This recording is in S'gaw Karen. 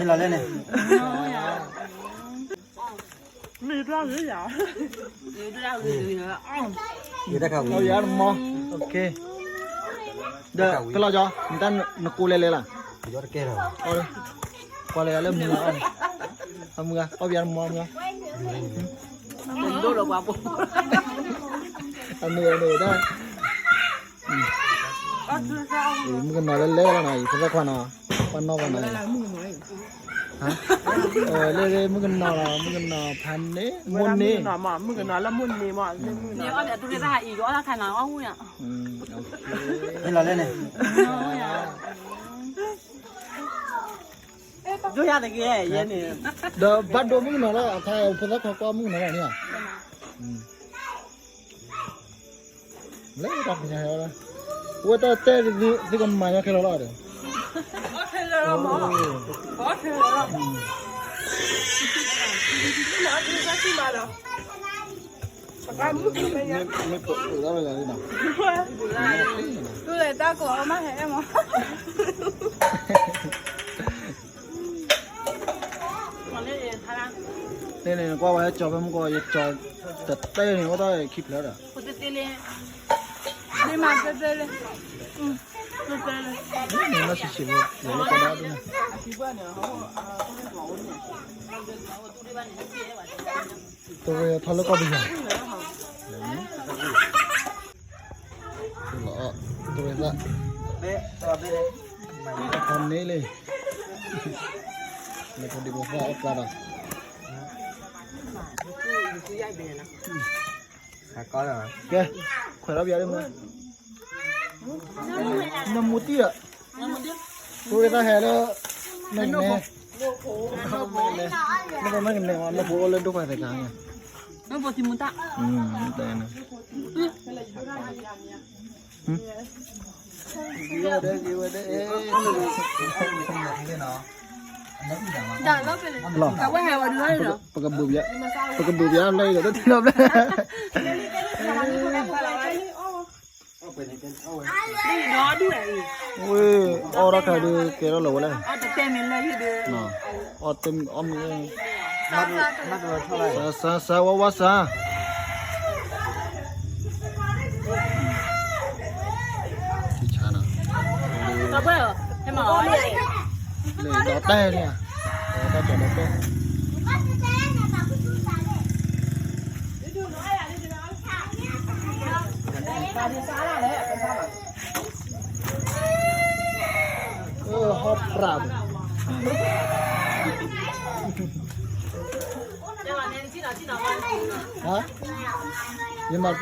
လီၤလဲၣ်န့ၣ်, မ့ၢ်တၢ်ဂ့ၤယၤ, ဂ့ၤတၢ်ခါဝံၤ, ယၤတမီၤ, ဒီးကလီၤကီ, နတၢ်နကိးလဲၤလဲၤလၢ်, ကွၢ်လဲၤလၢမုၢ်ဂၤအီၣ်န့ၣ်, အမုၢ်ဂၤ အီၣ်ပယါတမီၤမုၢ်ဂၤ, ဒိၣ်ဒီးပှၤပိာ်, အမုၢ်ဂၤန့ၣ်ဒၣ် မုၣ်ကနီၤလၢလဲၣ်လီၤနီၤ, ယဖိသၣ်ခွါနီၤ, ပှၤနီၢ်ပှၤနီၤ, လၢမုၣ်ကနီၤလီၤ, မုၣ်ကနီၤဖးန့ၣ်, မိၢ်န့ၢ်, မုၣ်ကနီၤလၢမိၢ်န့ၢ်မး, န့ၣ်အီၣ်ဒီးတူၢ်ရ့ၣ်တၢ်ဟးအံၤ ယအီၣ်တၢ်ခါနီၤ အီၣ်ဝူၣ်ယၤ, မ့ၢ်လီၤလဲၣ်န့ၣ်, ဒိၣ်ယၤတက့ၢ်, ယဲန့ၣ်, ဒီးဘၣ်ဒိမုၣ်ကနီၤလီၤ, အခါဖိသၣ်ခွါကွၢ်မုၣ်ကနီၤလီၤန့ၣ်, လၢတၢ်ပညါဟဲလီၤ, ဝဲတၢ်တဲသုကမၤညါခဲလၢာ်လီၤဒီး, မ့ၢ်ပၢၢ်လီၤလီၤ, တူၢ်လဲၤတၢ်ကိးအီၤမးဟဲမး န့ၣ်န့ၣ် ကွၢ်ဝဲကၠီၤဖဲမုၢ်ကီး ယကၠီၤတတဲန့ၣ် အိၣ်တၢ်ခံဖျၢၣ်ဒီး, မ့ၢ်မၤတဲတဲလၢ, တဲတဲလၢ, န့ၣ်လၢဆံးဆံးဖိ ယလၢကီးဒၣ်ဒၣ်, တဝဲထီၣ်လၢကီၢ်ပယီၤ, လီၤ, တဝဲသၣ်, ထီၣ်န့ၣ်လံ, လၢကဒံးပသၣ်အီၣ်ကျါဒီး, ကဲ, ခွဲးထီၣ်ပယီၤဒ်မး, နမူတံၢ်ဒီး, တဝဲသၣ်ဟဲလၢ, နကနဲ, နကနဲမး နဖိအိၣ်လၢဒိၣ်ခွါသဲကါန့ၣ်, နဖိသံမူတၢ်, လီၤ, ပကဘုးပယါ, ပကဘုးပယါလၢအံၤဒီး တထံၣ်လီၤဘျဲၣ်, ဝဲ, အီၣ်တၢ်ခါဒုးကဲထီၣ်လီၤဝဲလဲၣ်, အီၣ်တမံၤအီၣ်မံၤ, စါစါစါဝါဝါစါ ဒီးတဲန့ၣ်, ဒီးတဲ, အဟီၣ်ပြၢ်, ယမၤ